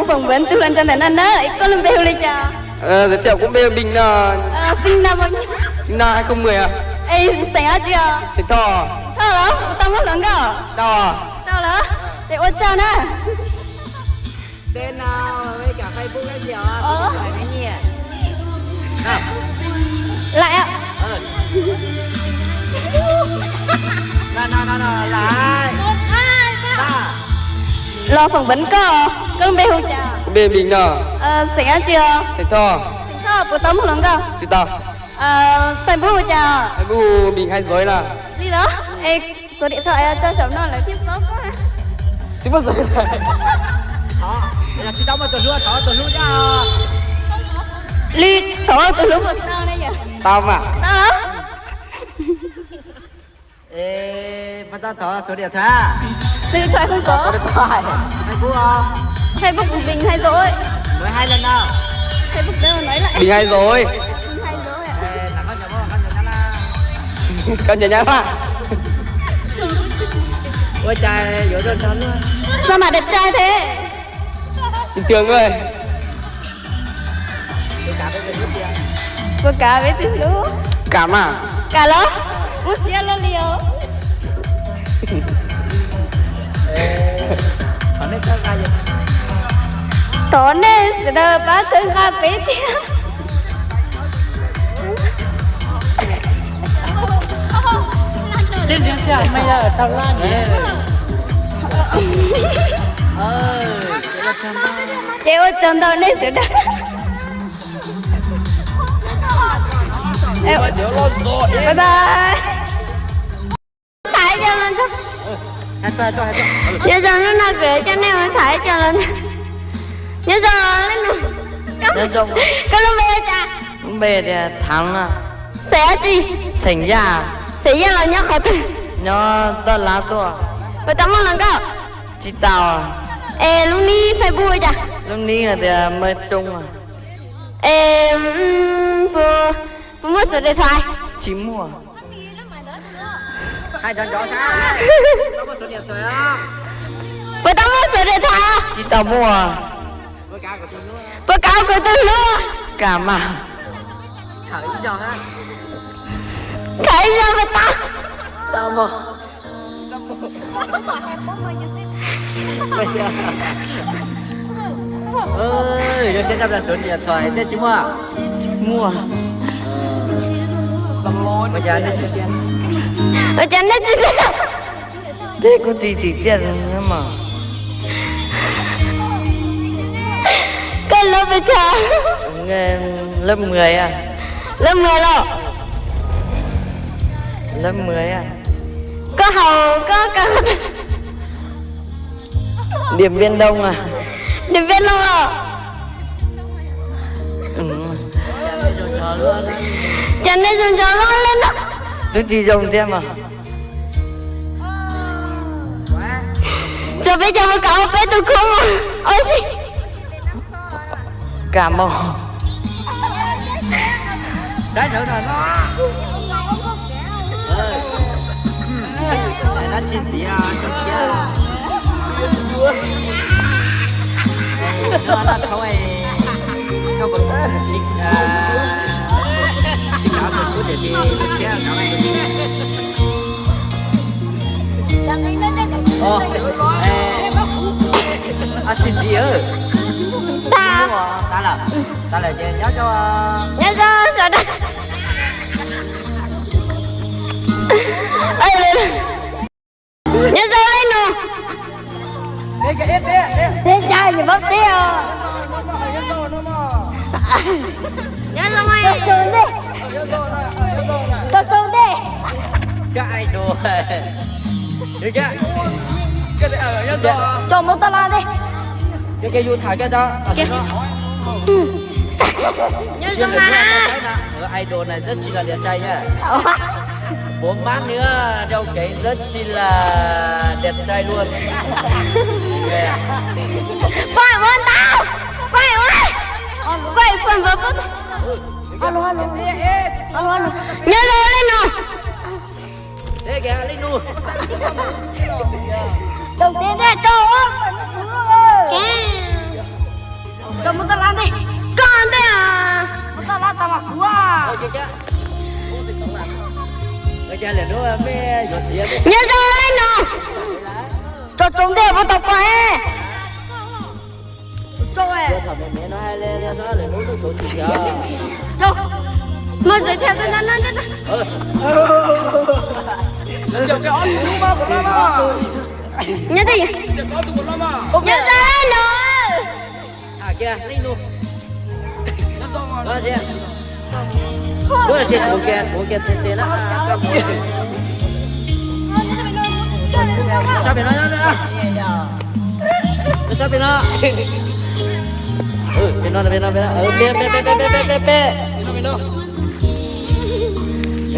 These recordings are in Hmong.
Phỏng vấn tus hluas nraug ntawm no na, koj lub npe hu li cas? Ờ, giới thiệu, cuv npe hu Bình no. Ờ, sinh năm bao nhiêu? Sinh năm hai không mười à? Ê, xeem dab tsi os? Xeem Thoj. Thoj los? Tau muaj hluas nkauj? Tau. Tau los? Ces ua tsaug na. Tên nào với cả Facebook các kiểu, số điện thoại các nhỉ? Nào. Lại ạ. Ờ. Nào, nào, nào, nào, lại. Một, hai, ba. Ba. Los phỏng vấn koj, koj lub npe hu cas? Cuv npe Bình no. Ờ, xeem dab tsi os? Xeem Thoj. Xeem Thoj, puas tau muaj hluas nkauj? Tsis tau. Ờ, Facebook hu cas? Facebook Bình Hai Giới na. Li los? Ê, số điện thoại cho saum no lawv thiaj paub koj. Tsis muaj số điện thoại. Thov, tsis tau muaj tus hlub, thov tus hlub thiab. Li thov tus hlub puas tau ne yom? Tau mas. Tau los? Ê, puas tau thov số điện thoại? Số điện thoại không có. Số điện thoại. Facebook không? Facebook của Bình Hai Giới. Mới hai lần đâu. Facebook đâu nói lại. Bình Hai Giới. Bình Hai Giới à? Ê, là con nhà bố, con nhà Nhã Lan. Con nhà Nhã Lan. Ôi trời, dối đơn cho luôn. Sao mà đẹp trai thế? Bình thường thôi. Puas kam peb tus hlub? Kam mas. Kam los? Muaj siab luaj li os. Thov nej sawv daws pab txhawb nqa peb thiab. Ces ua tsaug ntau nej sawv daws. Bye bye. Tham ib co los ntxog. Nyob zoo, hnub no kuv coj nej mus tham ib co los ntxog. Nyob zoo, koj lub npe hu cas? Lub npe tias Thắng na. Xeem dab tsi? Xeem Yaj. Xeem Yaj los nyob qhov twg? Nyob Toj Lab tuaj. Puas tau muaj hluas nkauj? Tsis tau. Es lub nick Facebook hu cas? Lub nick hais tias Mawj Tsoob. Es puas, puas muaj số điện thoại? Tsis muaj. Puas tau muaj số điện thoại? Tsis tau muaj. Puas kam kuv tus hlub? Kam mas. Khawm ib zaug puas tau? Tau mas. Yog seb rab las số điện thoại thiab tsis muaj? Tsis muaj. Ua cas nej tsis tias? Ua cas nej tsis tias? Peb kuj tsis tim tiaj mas. Koj lub pes tsawg? Lớp mười à? Lớp mười los? Lớp mười à? Koj haus koj kawg? Điện Biên Đông à? Điện Biên Đông los? Ừ. Cas nej zoo nraug luaj li no? Twb tsis zoo thiab mas. Tso peb cov mus kov peb tus khub mus ua si. Kam mas. Saib ntawd no. Dab tsi ntxiv sab khiab. Koj puas tsis, tsis kav tus hlub tiam sis tus tshiab kav tus tshiab. Dab tsi ntxiv? Tas lawm, tas lawm ces nyob zoo, nyob zoo sawv daws. Nyob zoo li nus. Teb cai nws paub teb os. Nyob zoo, tau tsaug ntej. Tau tsaug ntej. Tso mus taj laj ntej. Nyob zoo na. Idol này rất chi là đẹp trai nha. Bốn bát nữa, đeo kính rất chi là đẹp trai luôn. Quay ua ntau, quay ua, quay phần bớt bớt. Alo, alo. Alo, alo. Nyob zoo li no. Tau teb ntej tso. Ke. Muaj giới thiệu cho nó nó nó. Nyob đây. Nyob đây nó. Lub sij hawm kuv kiag, kuv kiag txiv tes na. Sab pem no, sab pem no. Pem no, pem no, pem no, pem, pem, pem, pem.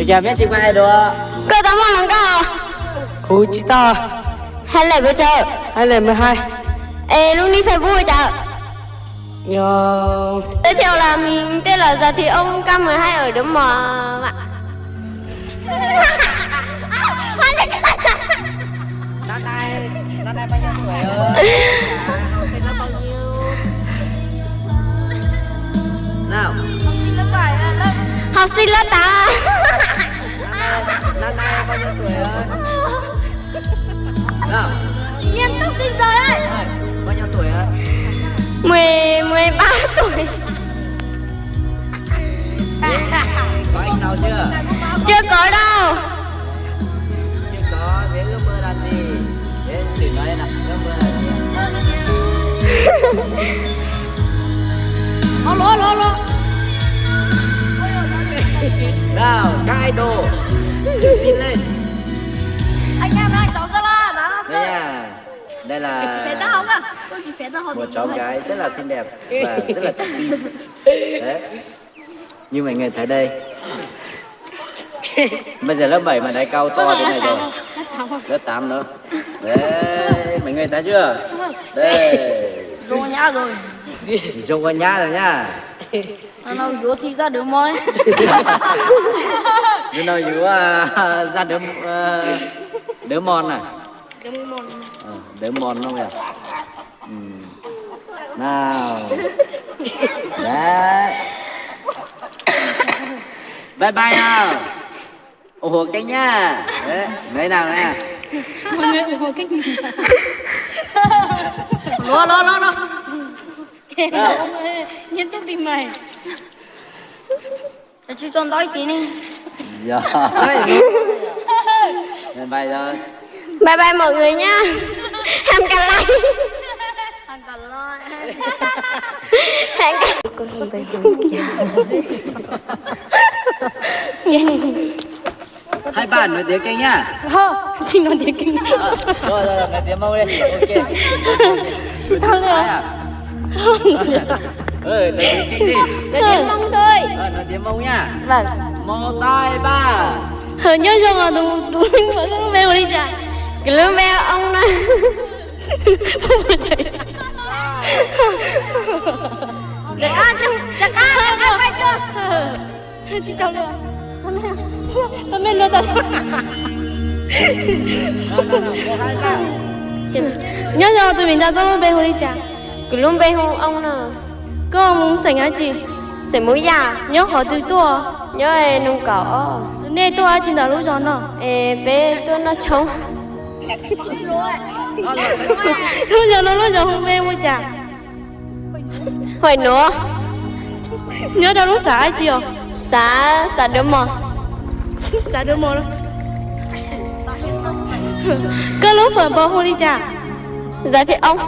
Cas meb tsis muaj idol? Koj tau muaj hluas nkauj? Kuv tsis tau. Hais lawm puas tsawg? Hais lawm mười hai. Es lub nick Facebook cas? Yog giới thiệu là mình tên là Già Thị Ông, cao mười hai ở Đứa Mò bạn. Năm nay, năm nay bao nhiêu tuổi rồi? Học sinh lớp bao nhiêu? Nào. Học sinh lớp bảy, lớp... Học sinh lớp tám. Năm nay, năm nay bao nhiêu tuổi rồi? Nào. Nghiêm túc đi rồi đấy. Bao nhiêu tuổi rồi? Mười, mười ba tuổi. Có anh nào chưa? Chưa có đâu. Chưa có, thế ước mơ là gì? Thế thử nói đi nào, ước mơ là gì? Alo, alo, alo. Nào, các idol, tự tin lên. Anh em đang sáu Gia Lai mà. Đây nha. Đây là một cháu gái rất là xinh đẹp và rất là tự tin. Đấy. Như mọi người thấy đây. Bây giờ lớp bảy mà đã cao to thế này rồi. Lớp tám nữa. Đấy, mọi người thấy chưa? Đây. Dùng con nháp rồi. Dùng con nháp rồi nhá. Nó nào dúa thì ra đứa mòn. Nó nào dúa, à, ra đứa, ờ, đứa mòn à? Đứa mòn. Ờ, đứa mòn không vậy? Ừ. Nào. Đấy. Bye bye nào. Ủng hộ kênh nha. Đấy, mấy nào nè. Mọi người ủng hộ kênh. Lo, lo, lo, lo. Kệ ông ơi, nghiêm túc đi mày. Tao chưa cho đói tí nè. Giờ. Bye bye rồi. Bye bye mọi người nha. Hẹn gặp lại. Hẹn gặp lại. Hẹn gặp lại. Hai bạn nói tiếng Kinh nhá. Không, chỉ nói tiếng Kinh. Ờ, rồi, rồi, nói tiếng Mông đi. Ok. Chỉ tao thôi à? Ờ, nói tiếng Kinh đi. Nói tiếng Mông thôi. Ờ, nói tiếng Mông nha. Vâng. Một, hai, ba. Hờ, nhớ không à, tụi, tụi mình phải không, mẹ đi chả. Cái lứa mẹ ông này. Để ăn, chắc ăn, chắc ăn, phải chưa? Tsis tau li. Tau me no tas. Nyob zoo, tus viv ncaus, koj lub npe hu li cas? Kuv lub npe hu Oob no. Koj mus xeem dab tsi? Xeem Hmoob Yaj. Nyob qhov twg tuaj? Nyob Noo Kaum Ob. Nej tuaj dab tsi ntawm lub zos no? Es peb tuaj noj tshoob. Lub zos no lub zos hu npe hu cas? Huaim Nuav. Nyob rau lub xav dab tsi os? Xav, xav Dawv Mos. Xav Dawv Mos. Koj lub pham npog hu li cas? Zais Phim Oob.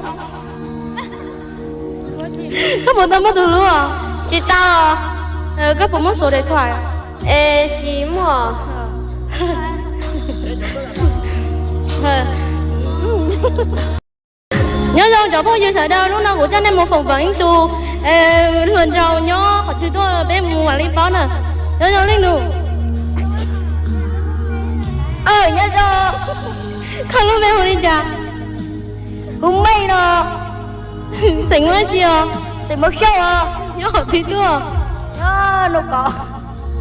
Koj puas tau muaj tus hlub os? Tsis tau. Koj puas muaj số điện thoại? Es tsis muaj. Nyob zoo cov phooj ywg sawv daws, hnub no kuv coj nej mus phỏng vấn ib tug hluas nraug nyob qhov twg tuaj peb mus mam li paub na. Nyob zoo leej nus. Nyob zoo. Koj lub npe hu li cas? Hu Mej no. Xeem Hmoob dab tsi os? Xeem Hmoob Xyooj os. Nyob qhov twg tuaj? Nyob Noo Kaum.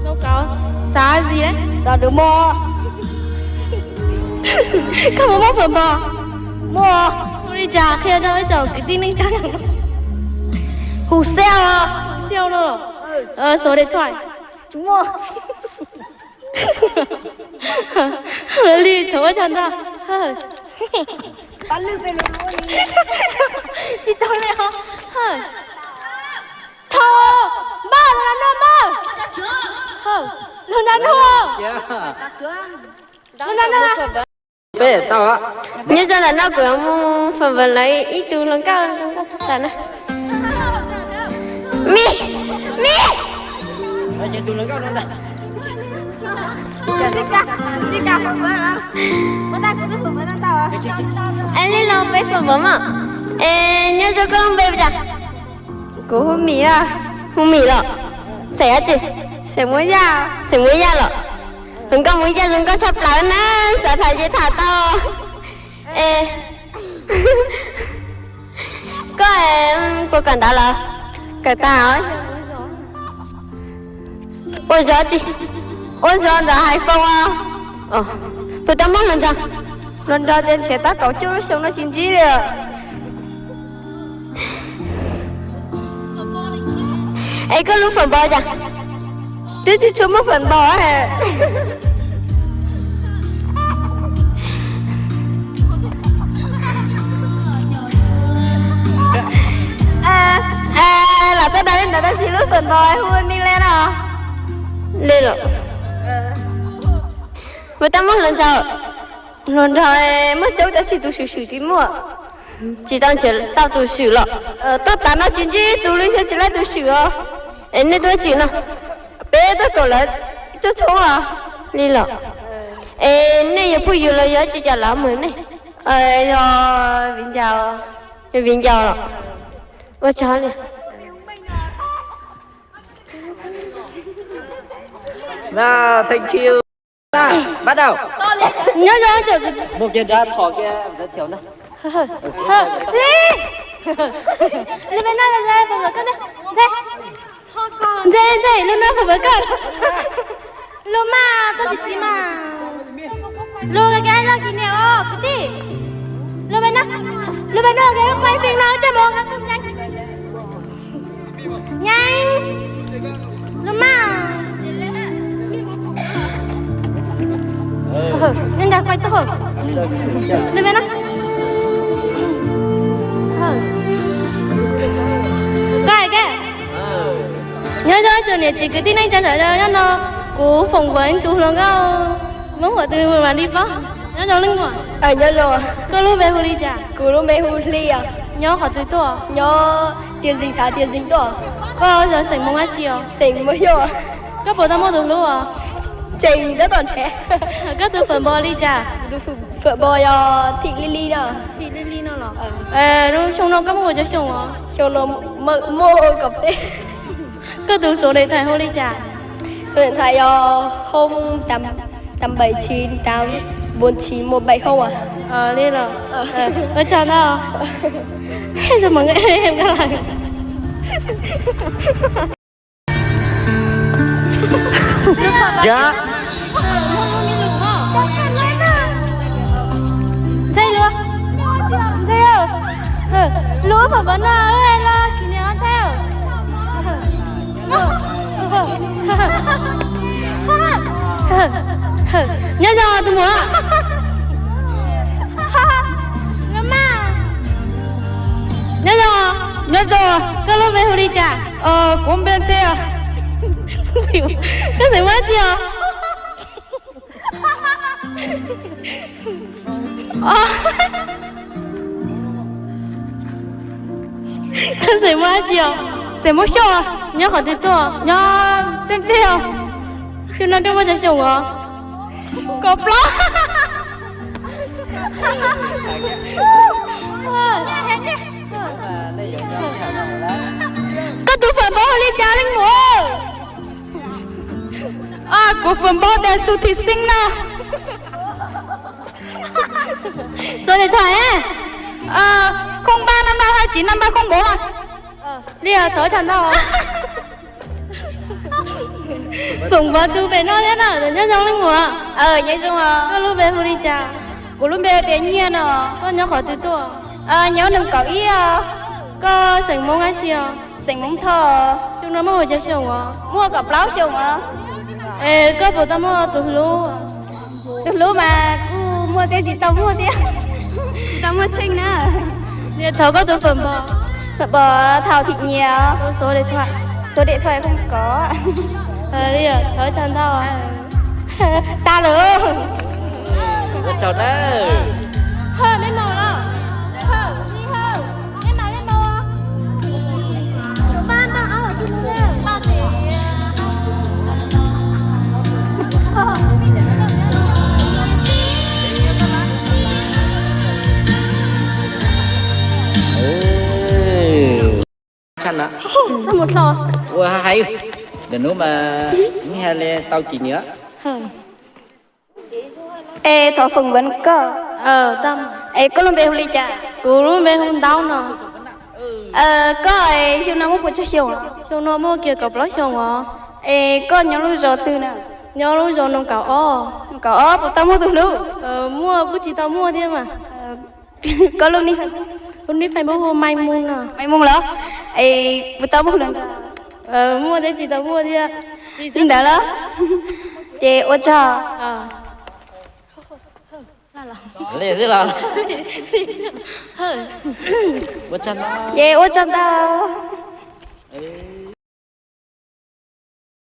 Noo Kaum. Xav dab tsi? Xav Dawv Mos. Koj puas muaj pham npog? Muaj. Hu li cas qhia rau ib tsoom kwv tij neej tsa. Hu Xiaj os. Xiaj no. Số điện thoại? Tsis muaj. Li thaum ua tsaug ntag. Tsis tau li os. Thov. Kuv yuav mus phỏng vấn lawv ib tug hluas nkauj zoo nkauj tshaj plaws na. Me, me. Es li los peb phỏng vấn mog. Es nyob zoo, koj lub npe cas? Kuv hu Mim. Hu Mim los? Xeem dab tsi? Xeem Muas Yaj. Xeem Muas Yaj los? Hluas nkauj Muas Yaj zoo nkauj tshaj plaws na, xav tham ces tham tau. Es koj puas kawm ntawv lawm? Kawm tas. Ua zov tsi? Ua zov ntawm hais foo os. Puas tau muaj hluas nraug? Hluas nraug ces nrhiav tau kaum cuaj lub xyoo no tsis ntsib li. Es koj lub phone npaus cas? Twb tsis tshua muaj phone npaus. Lam txawj dag li ntawd tab sis lub phone npaus hu me le no. Li los? Puas tau muaj hluas nraug? Hluas nraug muaj coob tab sis tus swm swm tsis muaj. Tsis tau nrhiav tau tus swm los? Tuaj tas no tsis ntsib tus li, ntshe tsis laib tus swm os. Es nej tuaj tsim no? Peb tuaj koom lawv coj tshoob os. Li los? Es nej yog phooj ywg los yog tsis cas lawv mus nej? Yog viv ncaus. Yog viv ncaus los? Ua tsaug li. Thank you. Bắt đầu. Nyob zoo cov. Mus kiag nrad thom kiag. Li me no, ntse ntse, lub no phom npaum koj. Lub mas txog tsis tsis mas. Lub koj hais loj kis niam os kwv tij. Lub me no, lub me no koj quay phim no coj mus nqa koj nyeem. Nyeem. Lub mas. Nyeem nrog quay tuaj. Lub me no. Koj, koj. Nyob zoo tsoom niam txiv kwv tij neej tsa sawv daws, nyob no kuv phỏng vấn ib tug hluas nkauj Hmoob huam tus Vam Lis Pob. Nyob zoo leej muam. Nyob zoo. Koj lub npe hu li cas? Kuv lub npe hu Hli os. Nyob qhov twg tuaj? Nyob Tiaj Zis, xav Tiaj Zis tuaj. Koj yog xeem Hmoob dab tsi os? Xeem Hmoob Xyooj. Koj puas tau muaj tus hlub os? Tseem tab tom nrhiav. Koj tus phone npaus li cas? Phone npaus yog Thim Li Li no. Thim Li Li no los? Lub xyoo no koj muaj kaum xyoo os? Xyoo no muaj kaum peb. Koj tus số điện thoại hu li cas? Số điện thoại yog không tám, tám bảy chín tám bốn chín một bảy không à? Li los? Ua tsaug ntau. Ntxhais, ntxhais, lub phone npaus no los kis niam ntxhais. Nyob zoo tus muam. Nyob zoo, nyob zoo, koj lub npe hu li cas? Kuv npe Ntxhe. Koj xeem Hmoob dab tsi os? Koj xeem Hmoob dab tsi os? Xeem Hmoob Xyooj. Nyob qhov twg tuaj? Nyob Tiaj Zis os. Xyoo no koj muaj cov xyoo os? Kaum plaub. Koj tus phone npaus hu li cas leej muam? Kuv phone npaus tias Xu Thim Xeeb no. Số điện thoại không ba năm ba hai chín năm ba không bốn à? Li os, thov tsaug ntau. Phone npaus tus pem no thiab na, nyob zoo leej muam. Nyob zoo. Koj lub npe hu li cas? Kuv lub npe tias Nyiaj no. Koj nyob qhov twg tuaj? Nyob nees nkaum ib os. Koj xeem Hmoob dab tsi os? Xeem Hmoob Thoj. Xyoo no muaj ua cas xyoo os? Muaj kaum plaub xyoo os. Es koj puas tau muaj tus hlub? Tus hlub mas kuj muaj thiab tsis tau muaj thiab. Tsis tau muaj tsheej na. Thov koj tus phone npaus. Phone npaus Thoj Thim Nyiaj. Số điện thoại. Số điện thoại không có. Li os, thov tsaug ntau. Tas lawm. Ua tsaug na. Haj, meb maus los? na. Ua hais, ntawm nuav mas neb has le tau kỷ niệm. Es thov phỏng vấn koj. Es koj lub npe hu li cas? Kuv lub npe hu Ntaub no. Koj xyoo no muaj puas tsawg xyoo? Xyoo no muaj kiag kaum plaub xyoo os. Es koj nyob lub zos twg na? Nyob lub zos Noo Kaum Ob. Noo Kaum Ob puas tau muaj tus hlub? Muaj, kuj tsis tau muaj thiab mas. Koj lub nick, lub nick Facebook hu Mai Mus no. Mai Mus los? Es puas tau muaj hlub? Muaj thiab tsis tau muaj thiab. Li ntawd los? Ces ua tsaug. Ces ua tsaug ntau.